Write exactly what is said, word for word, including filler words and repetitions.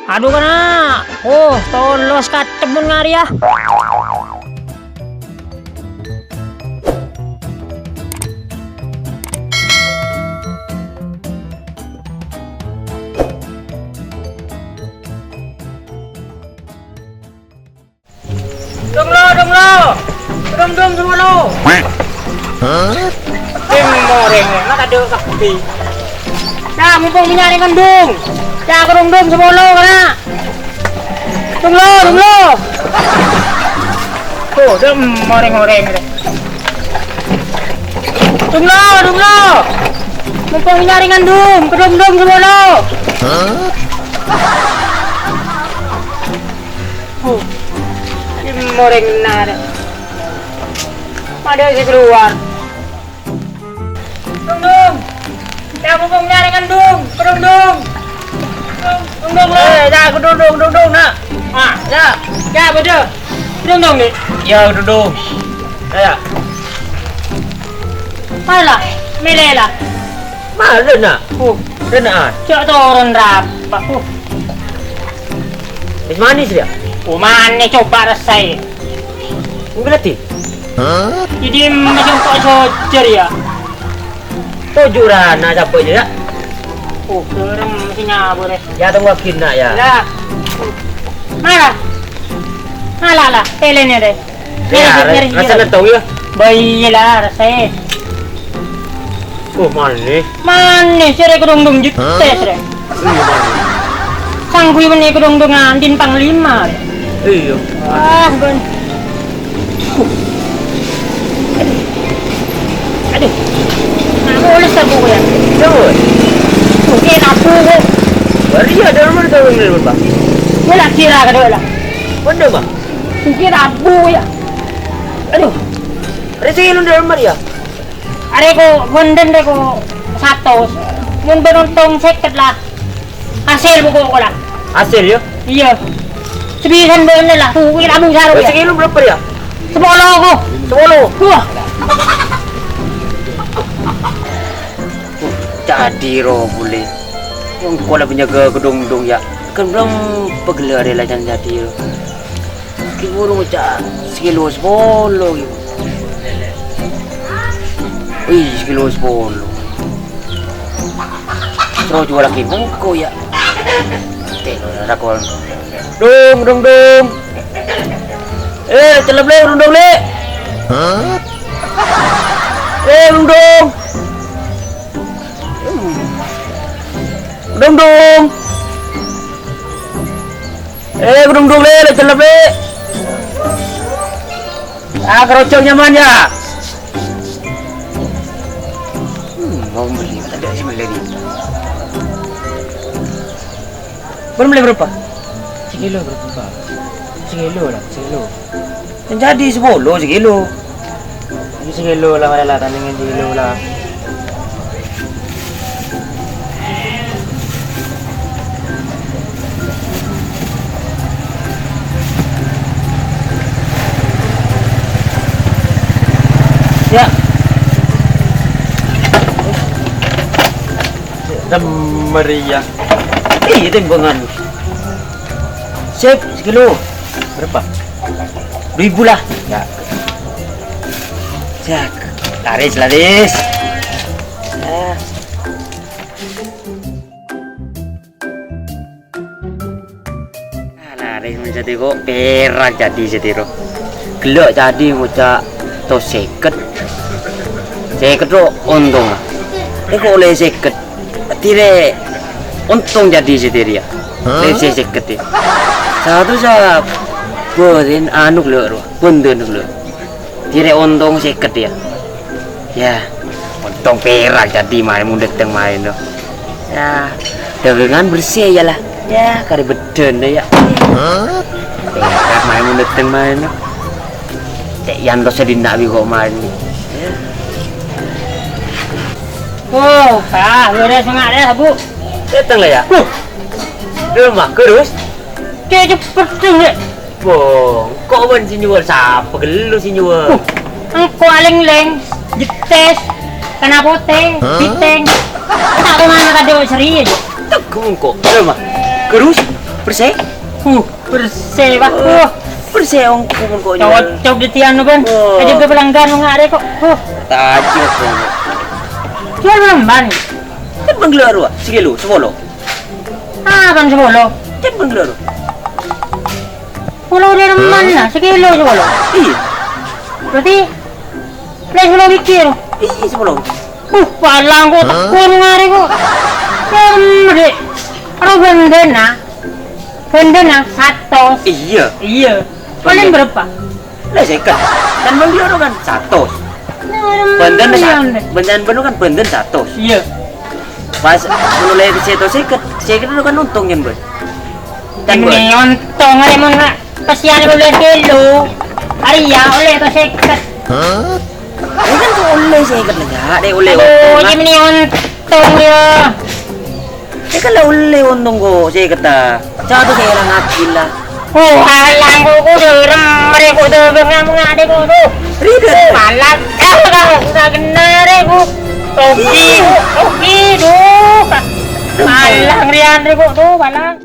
Adu, kana'. Oh, tolos katemmun ngarè, yâ. Dong lo, dong lo. Dong, dong, dong lo. Hah? Ding morèng, na' tadâ' kabbhi. Nah, mumpung mènnya' rèng ngandung. Ca'na dong, dong, sapolo, kana'. Dong lo, dong lo. Oh, ding morèng-orèng. Dong lo, dong lo. Mumpung mènnya' rèng ngandung, dong, dong, sapolo. Hah? Oh, ding morèng na'. Padâ sè kalowar. Dong, dong. Ca'na mumpung mènnya' rèng ngandung. Dong, dong. Dong, dong, lo. Eh, ca'na dong, dong, dong, dong, na'. Ah, yâ. Yâ, bâdâ. Dong, dong, Dhi'. Yâ, dong, dong. Yâ, yâ. Malah, mèlè la. Malu, na'. Oh. Rèna, ah. Ca'na toron rapa. Oh. Wis manès, yâ? Oh, manès, coba rasaè. Enggak ngerti. Jadi macam kok sojer ya? Toju' rana sapa ya? Oh, serem sih nyabur ya. Ya, tunggu lagi, nak, ya. Lah. Malah. Malah lah, telenya deh. Ya, nyeri, nyeri, rasa nyeri. Ngetong ya. Bayi lah, rasa. Oh, manès. Manès, sèrè kedhungdhung jutes, rè. Iya, manès. Sangghuy mènè kedhungdhung andin panglima, rè. Iya. Wah, bân. Aduh. Aduh. Nah, mulus aku ya. Iya, Bos. Tuh, kayak tabu, kok. Bari ya, ada rumah, ada rumah, Pak. Gue lagi lah, kedua lah. Bener, Pak. Tuh, kayak tabu, ya. Aduh. Rezeki lu dalam ya? Arè ko' bhunten rè ko' satos. Mon bân ontong sèket la. Hasil pokok ko' la. Hasil, ya? Iyâ. Sabisân bân la. Tuh, wi' labu sarung, ya. Sakilo berapa, ya? Sapolo ko'. Sapolo? Wah. Jadi ro boleh. Engko' la panyaga kedhungdhung, ya. Kan belum pegel arè la can jadi ro. Ki buru ngoca' sakilo sapolo, ki. Wih, sakilo sapolo. Terus jual lagi mongko ya. Teh, rakol. Dung, dung, dung. Eh, celep le, dung, dung, le. Hah? Eh, dung, dung. Dung, dung. Eh, kedhungdhung, lè, lè, celep, lè. Ah, kerocok nyaman, ya? Hmm, mau beli, tadi sih beli nih. Belum beli berapa? Sekilo berapa, Pak? Sekilo lah, sekilo. Yang jadi sepuluh sekilo. Ini sekilo lah, Mare, lah, tandingan sekilo lah. Ya. Meriah. Iya, timbangan. Sip, sekilo. Berapa? Dua ribu lah. Ya. Jak. Laris, laris. Ya. Ah, laris mon jadi kok perak jadi jadi ro. Gellâ' jadi ngoca' to seket. Seket ro ontong. Eh, kok ollè seket. Tire ontong jadi sediri ya. Hah? Lese seket ya. Satu sa borin anu lho, ro. Bonden lho. Tire ontong seket ya. Ya, ontong perak jadi maen mon dâteng maen, ro. Ya, dagangan bersih ya lah. Ya, kare bedden ya. Hah? Perak maen mon dâteng maen, ro. Cè' Yanto sedina bi kok maen. Ya. Oh, ah, lu ada semangat ya, Bu. Dateng lah ya. Huh. Dulu mah, terus? Cè' cepet tuh, ya. Wong, kok bân sè nyowal? Sapa ghâllu sè nyowal? Huh, engko' alèng-lèng, jetes, kana potè, pitèng. Ta' kemana kadhi serius. Teggu engko'. Dulu mah. Terus? Bersè? Uh, bersè, Pak. Uh, bersè ongko' mon ko' cocok dhâddhi anu, Bân. Oh. Ajâgâ pelanggan mon arè ko'. Uh. Tajjhuk, Bân. Jual berapa, Bân? Kan bângghâlâ rowa, sakilo, sapolo. Ah, kan sapolo. Kan bângghâlâ rowa. Polo dâri mana? Sakilo sapolo. Iyâ. Berarti, lè sapolo biji. Iyâ, sapolo. Uh, palang ko' tekon ngarè ko'. Iyâ, Dek. Aro bendena. Bendena satos. Iyâ. Iyâ. Paling berapa? Lah, sèket. Kan bân biyoro kan satos. Bendena sa-, bendena bân kan bendena satos. Iyâ. Pas mon ollè satos sèket, sèket itu kan ontong kan, Bân? Kan, Bân? Ini ontong arè mon pèssèna ollè kilo. Arè ya ollè ka sèket. Hah? Iyâ kan ollè sèket lah, Kak. Dek ollè ontong, Kak. Ini ontong ya. Iyâ kan la ollè ontong ko' sèket ta. Satu sè èlang adil la. Oh, alang ko' ko' dârem, mrè ko' dârem, ngamung adè ko' tu. Rida. Malang, ah, ka, ka, ka, genna rè ko'. Rugi, rugi, duh, ka. Malang rèyan rè ko' tu, malang.